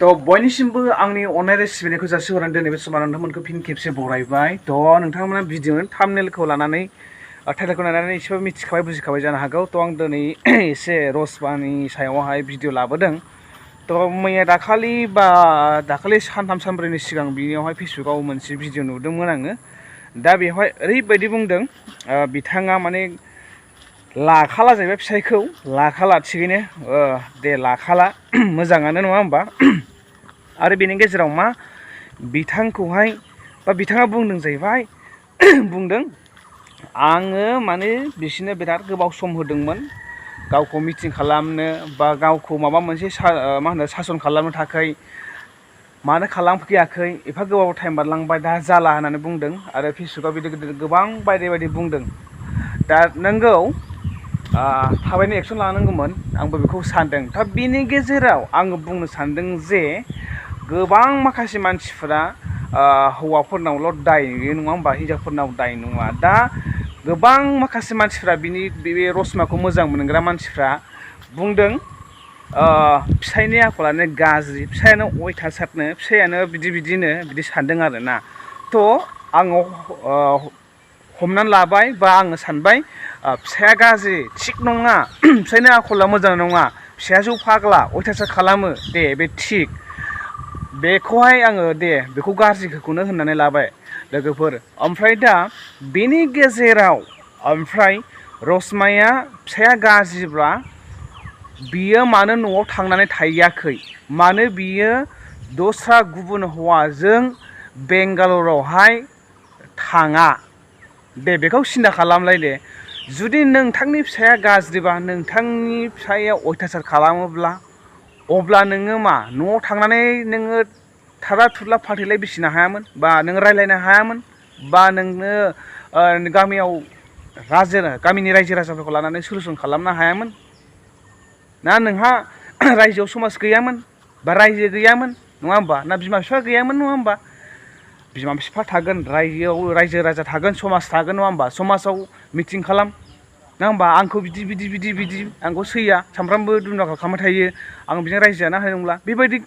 तो बयनिसिमबो आंनि अननाय रेसिपिखौ जासिहरनानै दिनै बे समाव नोंथांमोनखौ फिन खेबसे बरायबाय तो नोंथांमोना भिडिअनि थाम्बनेलखौ लानानै टाइटेलखौ नायनानै एसेबाबो मिथिखाबाय बुजिखाबाय जानो हागौ तो आं दिनै एसे रसमानि सायावहाय भिडिअ लाबोदों तो मैया दाखालि सानथाम सानब्रैनि सिगां बिनियावहाय फेसबुकाव मोनसे भिडिअ नुदोंमोन आङो दा बेवहाय ओरैबायदि बुंदों बिथाङा माने लाखाला जाहैबाय फिसायखौ लाखाला थिगैनो दे लाखाला मोजाङानो नङा होमबा आरो बेनि गेजेराव मा बिथांखौहाय बा बिथाङा बुंदों जाहैबाय बुंदों आङो माने बिसोरनो बिराद गोबाव सम होदोंमोन गावखौ मिटिं खालामनो बा गावखौ माबा मोनसे मा होनो सासन खालामनो थाखाय मानो खालामफैयाखै एफा गोबाव टाइम बारलांबाय दा जाला होननानै बुंदों आरो फेसबुकाव बिदि गोबां बायदि बुंदों दा नोंगौ थाबैनो एक्सन लानांगौमोन आंबो बेखौ सानदों दा बिनि गेजेराव आङो बुंनो सानदों जे गोबां माखासे मानसिफोरा हौवाफोरनावल' दाय नुयो नङा होमबा हिनजावफोरनाव दाय नङा दा गोबां माखासे मानसिफ्रा बे रसमाखौ मोजां मोनग्रा मानसिफ्रा बुंदों फिसायनि आखलानो गाज्रि फिसायानो अयथासारनो फिसायानो बिदि सानदों आरोना थ' आङो हमनानै लाबाय बा आङो सानबाय फिसाया गाज्रि थिग नङा फिसायनि आखला मोजां नङा फिसाया जौ फाग्ला अयथासार खालामो दे बे थिग बेखौहाय आङो दे बेखौ गाज्रिखौनो होननानै लाबाय लोगोफोर ओमफ्राय दा बेनि गेजेराव ओमफ्राय रसमाया फिसाया गाज्रिब्ला बियो मानो न'आव थांनानै थाहैयाखै मानो बियो दस्रा गुबुन हौवाजों बेंगालरावहाय थाङा दे बेखौ सिन्था खालामलाय दे जुदि नोंथांनि फिसाया गाज्रिबा नोंथांनि फिसाया अयथासार खालामोब्ला अब्ला नोङो मा न'आव थांनानै नोङो थारा थुरला फाथैलाय बिसिनो हायामोन बा नों रायज्लायनो हायामोन बा नोंनो गामिनि रायजो राजाफोरखौ लानानै सलुसन खालामनो हायामोन ना नोंहा रायजोआव समाज गैयामोन बा रायजो गैयामोन नङा होमबा ना बिमा बिफा गैयामोन नङा होमबा बिमा बिफा थागोन रायजोआव रायजो राजा थागोन समाज थागोन नङा होमबा समाजाव मिटिं खालाम नङा होमबा आंखौ बिदि आंखौ सैया सामफ्रामबो दुमदाखाल खालामबाय थायो आं बिजों रायजो जानो हानाय नंला बेबायदि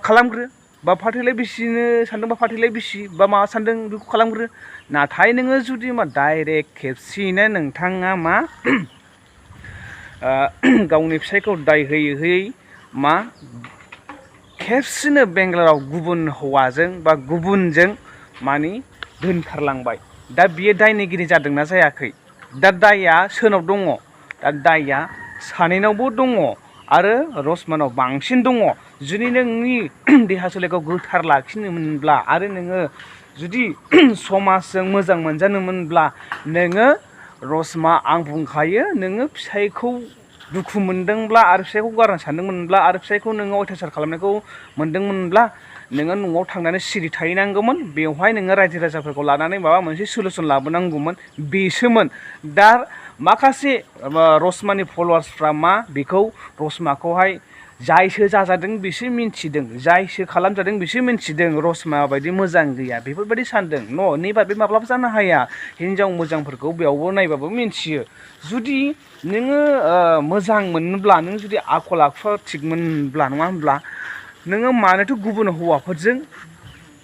खालामग्रो बा फाथैलाय बिसिनो सानदोंबा फाथैलाय बिसि बा माबा सानदों बेखौ खालामग्रो नाथाय नोङो जुदि मा डाइरेक्ट खेबसेयैनो नोंथाङा मा गावनि फिसायखौ दाय होयै मा खेबसेनो बेंगालराव गुबुन हौवाजों बा गुबुनजों मानि दोनखारलांबाय दा बियो दायनिगिरि जादोंना जायाखै दा दायआ सोरनाव दङ दा दायआ सानैनावबो दङ आरो रसमानाव बांसिन दङ जुदि नोंनि देहा सोलेरखौ गोथार लाखिनोमोनब्ला आरो नोङो जुदि समाजजों मोजां मोनजानोमोनब्ला नोङो रसमा आं बुंखायो नोङो फिसायखौ दुखु मोनदोंब्ला आरो फिसायखौ गारनो सानदोंमोनब्ला आरो फिसायखौ नोङो अयथासार खालामनायखौ मोनदोंमोनब्ला नोङो न'आव थांनानै सिरि थाहैनांगौमोन बेवहाय नोङो रायजो राजाफोरखौ लानानै माबा मोनसे सलुसन लाबोनांगौमोन बेसोमोन दा माखासे रसमानि फल'वार्सफ्रा मा बेखौ रसमाखौहाय जायसो जाजादों बिसो मिन्थिदों जायसो खालामजादों बिसो मिन्थिदों रसमा बायदि मोजां गैया बेफोरबायदि सानदों नैबा बे माब्लाबा जानो हाया हिनजाव मोजांफोरखौ बेयावबो नायबाबो मिन्थियो जुदि नोङो मोजां मोनोब्ला नों जुदि आखल आखुआ थिग मोनब्ला नङा होनब्ला नोङो मानोथो गुबुन हौवाफोरजों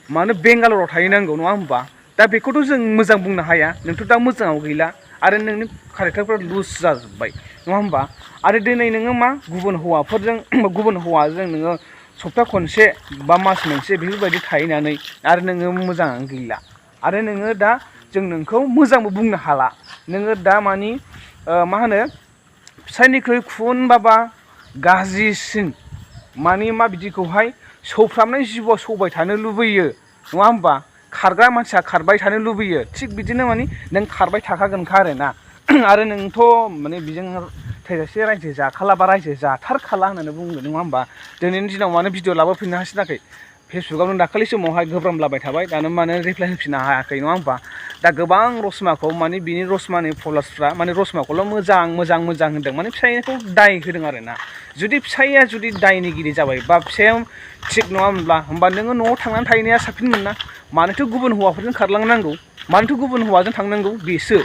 मानो बेंगालराव थाहैनांगौ नङा होमबा दा बेखौथ' जों मोजां बुंनो हाया नोंथ' दा मोजाङाव गैला आरो नोंनि कारेक्टारफ्रा लुज जाजोब्बाय नङा होमबा आरो दिनै नोङो मा गुबुन हौवाजों नोङो सप्ता खनसे बा मास मोनसे बेफोरबायदि थाहैनानै आरो नोङो मोजाङानो गैला आरो नोङो दा जों नोंखौ मोजांबो बुंनो हाला नोङो दा मानि मा होनो फिसायनिख्रुइ खुन बाबा गाज्रिसिन मानि मा बिदिखौहाय सौफ्रामनाय जिबआव सौबाय थानो लुबैयो नङा होमबा खारग्रा मानसिया खारबाय थानो लुबैयो थिग बिदिनो मानि नों खारबाय थाखागोनखा आरोना आरो नोंथ' माने बेजों थैजासे रायजो जाखाला बा रायजो जाथारखाला होननानै बुंगोन नङा होमबा दिनैनि दिनाव मानो भिडिअ लाबोफिननो हासिनाखै फेसबुकावनो दाखालि समावहाय गोब्रामलाबाय थाबाय दानो मानो रिप्लाय होफिननो हायाखै नङा होमबा दा गोबां रसमाखौ माने बिनि रसमानि फल'वार्सफ्रा माने रसमाखौल' मोजां होनदों माने फिसायखौ दाय होदों आरोना जुदि फिसाया जुदि दायनिगिरि जाबाय बा फिसाया थिग नङामोनब्ला होमबा नोङो न'आव थांनानै थाहैनाया साबसिनमोन ना मानोथो गुबुन हौवाफोरजों खारलांनांगौ मानोथो गुबुन हौवाजों थांनांगौ बेसो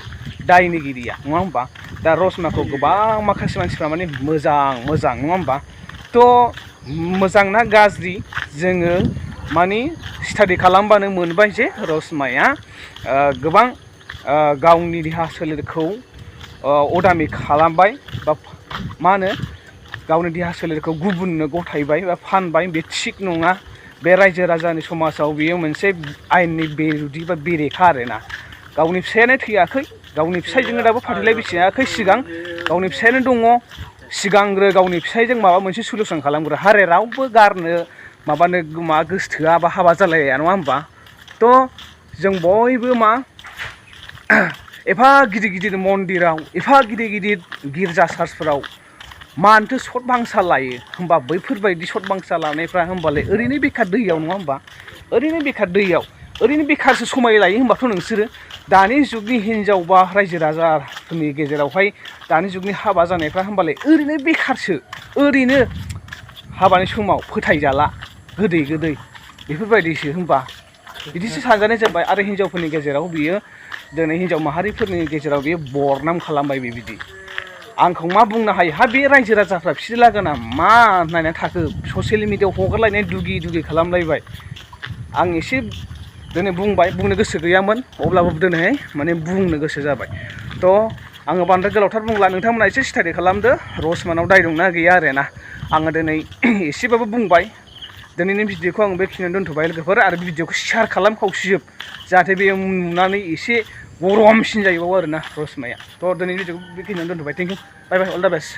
दायनिगिरिया नङा होमबा दा रसमाखौ गोबां माखासे मानसिफ्रा माने मोजां नङा होमबा मोजां ना गाज्रि जोङो माने स्टाडि खालामबानो मोनबाय जे रसमाया गोबां गावनि देहा सोलेरखौ अदामि खालामबाय बा मा होनो गावनि देहा सोलेरखौ गुबुननो गथायबाय बा फानबाय बे थिग नङा बे रायजो राजानि समाजाव बेयो मोनसे आयेननि बेरेखा बा बेरेखा आरोना गावनि फिसायानो थैयाखै गावनि फिसायजोंनो दाबो फाथैलाय बिसियाखै सिगां गावनि फिसायानो दङ सिगांग्रो गावनि फिसायजों माबा मोनसे सलुसन खालामग्रो हारे रावबो गारनो माबानो मा गोसथोआ बा हाबा जालाया नङा होमबा जों बयबो मा एफा गिदिर गिदिर मन्दिराव एफा गिदिर गिदिर गिर्जा चार्चफोराव मानोथो सत बांसा लायो होमबा बैफोरबायदि सत बांसा लानायफ्रा होमबालाय ओरैनो बेखार दैयाव नङा होमबा ओरैनो बेखार दैयाव ओरैनो बेखारसो समाय लायो होमबाथ' नोंसोरो दानि जुगनि हिनजाव बा रायजो राजाफोरनि गेजेरावहाय दानि जुगनि हाबा जानायफ्रा होमबालाय ओरैनो बेखारसो ओरैनो हाबानि समाव फोथायजाला गोदै बेफोरबायदिसो होमबा बिदिसो सानजानाय जाबाय आरो हिनजावफोरनि गेजेराव बियो दिनै हिनजाव माहारिफोरनि गेजेराव बियो बरनाम खालामबाय बेबायदि आंखौ मा बुंनो हायो हा बे रायजो राजाफ्रा बिसोर लागोना मा नायनानै थाखो ससियेल मिडियायाव हगारलायनाय दुगि खालामलायबाय आं एसे दिनै बुंबाय बुंनो गोसो गैयामोन अब्लाबो दिनै माने बुंनो गोसो जाबाय आङो बांद्राय गोलावथार बुंला नोंथांमोना एसे स्टाडि खालामदो रसमानाव दाय दंना गैया आरोना आङो दिनै एसेबाबो बुंबाय दिनैनि भिडिअखौ आं बेखिनियावनो दोनथ'बाय लोगोफोर आरो बे भिडिअखौ शेयार खालामखावसिजोब जाहाथे बेयो नुनानै एसे गरमसिन जायोबावो आरोना रसमाया दिनैनि भिडिअखौ बेखिनियावनो दोनथ'बाय थेंक इउ बाय बाय अल दा बेस्ट